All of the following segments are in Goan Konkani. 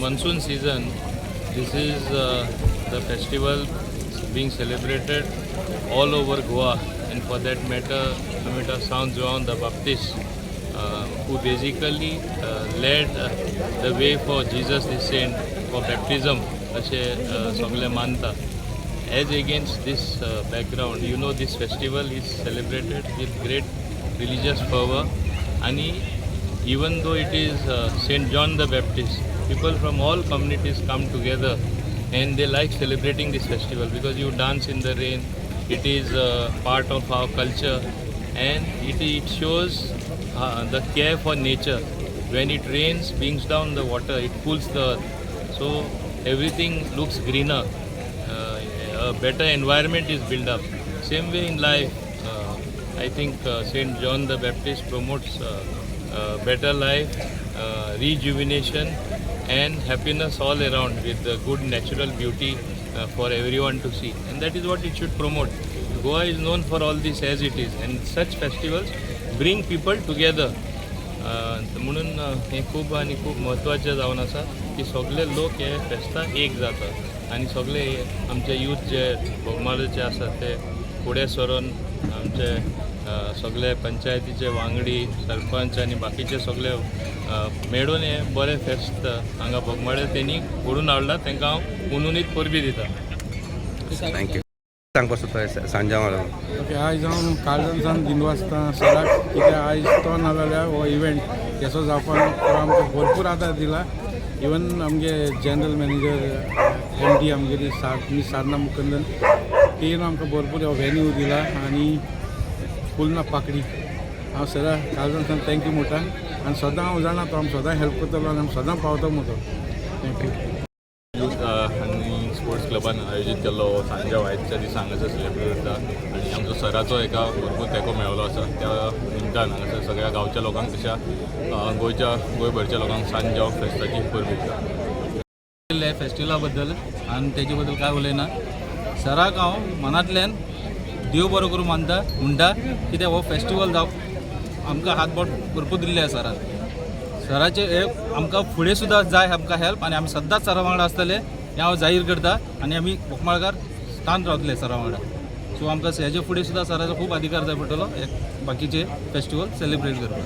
monsoon season, this is the festival being celebrated all over Goa, and for that matter, Amita Saint John the Baptist, who basically led the way for Jesus the Saint for baptism, अशें सगळे मानता. As against this background, this festival is celebrated with great religious fervor. And even though it is Saint John the Baptist, people from all communities come together and they like celebrating this festival because you dance in the rain. It is part of our culture and it shows the care for nature. When it rains, brings down the water, it cools the earth. So everything looks greener, a better environment is built up. Same way in life, I think Saint John the Baptist promotes better life, rejuvenation, and happiness all around with the good natural beauty for everyone to see. And that is what it should promote. Goa is known for all this as it is, and such festivals bring people together. म्हणून हें खूब आनी खूब म्हत्वाचें जावन आसा की सगळे लोक हे फेस्ताक एक जाता आनी सगळे आमचे यूथ जे बोगमाळोचे आसा ते फुडें सरून आमचे सगळे पंचायतीचे वांगडी, सरपंच आनी बाकीचे सगळे मेळून हे बरें फेस्त हांगा बोगमाळे तेणी घडोवन हाडला. तांकां हांव हुनहुनीत परबीं दिता. Thank you. सांगपाक सोदता सांजांवा लागून? ओके, आयज हांव काळजान दिनवासता सराक, कित्याक आयज तो ना जाल्यार हो इव्हेंट केसो जावपाक तो आमकां भरपूर आदार दिला. इवन आमगे जनरल मॅनेजर, एमडी आमगेली सार मिस साधना मुकंदन, तेन आमकां भरपूर हो व्हेन्यू दिला आनी फुल ना पाकडी. हांव सरा काळजान thank you म्हणटा आनी सदां हांव जाणा तो आमकां सदां हेल्प करतलो आनी आमी सदां पावतो म्हणतो. Thank you. Youth आनी स्पोर्ट्स क्लबान आयोजीत केल्लो हो सांजाव आयच्या दिसा हांगासर सेलिब्रेट जाता आनी आमचो सराचो एका भरपूर तेंको मेळ्ळो आसा. त्या निमतान हांगासर सगळ्या गांवच्या लोकांक तशा गोंयच्या, गोंयभरच्या लोकांक सांजाव फेस्ताची परबीं दिता. केल्ल्या फेस्टिवला बद्दल आनी तेजे बद्दल काय उलयना. सराक हांव मनांतल्यान देव बरो करूं मानता म्हणटा, कित्याक हो फेस्टिवल जाव आमकां हातबोट भरपूर दिल्ले आसा सरान. सराचे हे आमकां फुडें सुद्दां जाय आमकां हेल्प आनी आमी सदांच सरा वांगडा आसतले हें हांव जाहीर करता आनी आमी बोकमाळकार स्थान रावतले सरा वांगडा. सो आमकां हेजे फुडें सुद्दां सराचो खूब अधिकार जाय पडटलो हे बाकीचे फेस्टिवल सेलिब्रेट करपाक.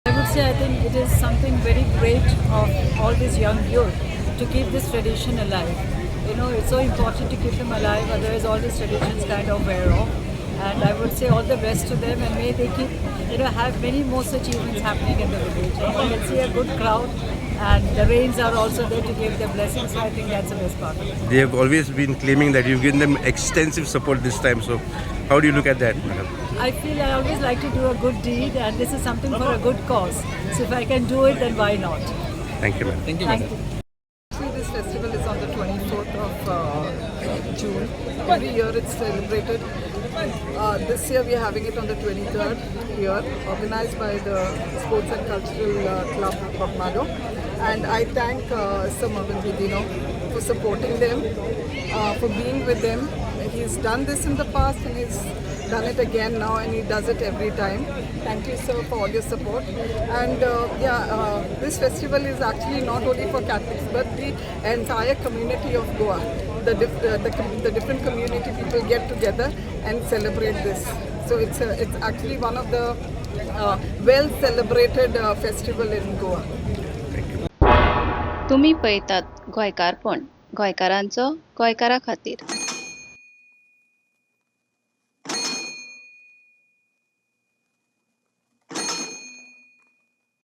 I would say I think it is something very great of all these young youth to keep this tradition alive. It's so important to keep them alive, otherwise all these traditions kind of wear off. And I would say all the best to them and may they keep, have many more such events happening in the village. And you can see a good crowd and the rains are also there to give their blessings, so I think that's the best part of it. They have always been claiming that you've given them extensive support this time. So, how do you look at that, madam? I feel I always like to do a good deed and this is something for a good cause. So if I can do it, then why not? Thank you, madam. Thank you. Thank you. Actually, this festival is on the 24th of June. Every year it's celebrated. This year we are having it on the 23rd here, organized by the Sports and Cultural Club Bogmalo. And I thank Sir Mervyn Godinho for supporting them, for being with them. He's done this in the past and he's done it again now, and he does it every time. Thank you, sir, for all your support. And yeah, this festival is actually not only for Catholics but the entire community of Goa. The different community people get together and celebrate this. So it's actually one of the well celebrated festival in Goa. Thank you. तुमी पळयतात गोंयकारपण, गोंयकारांचो गोंयकारा खातीर.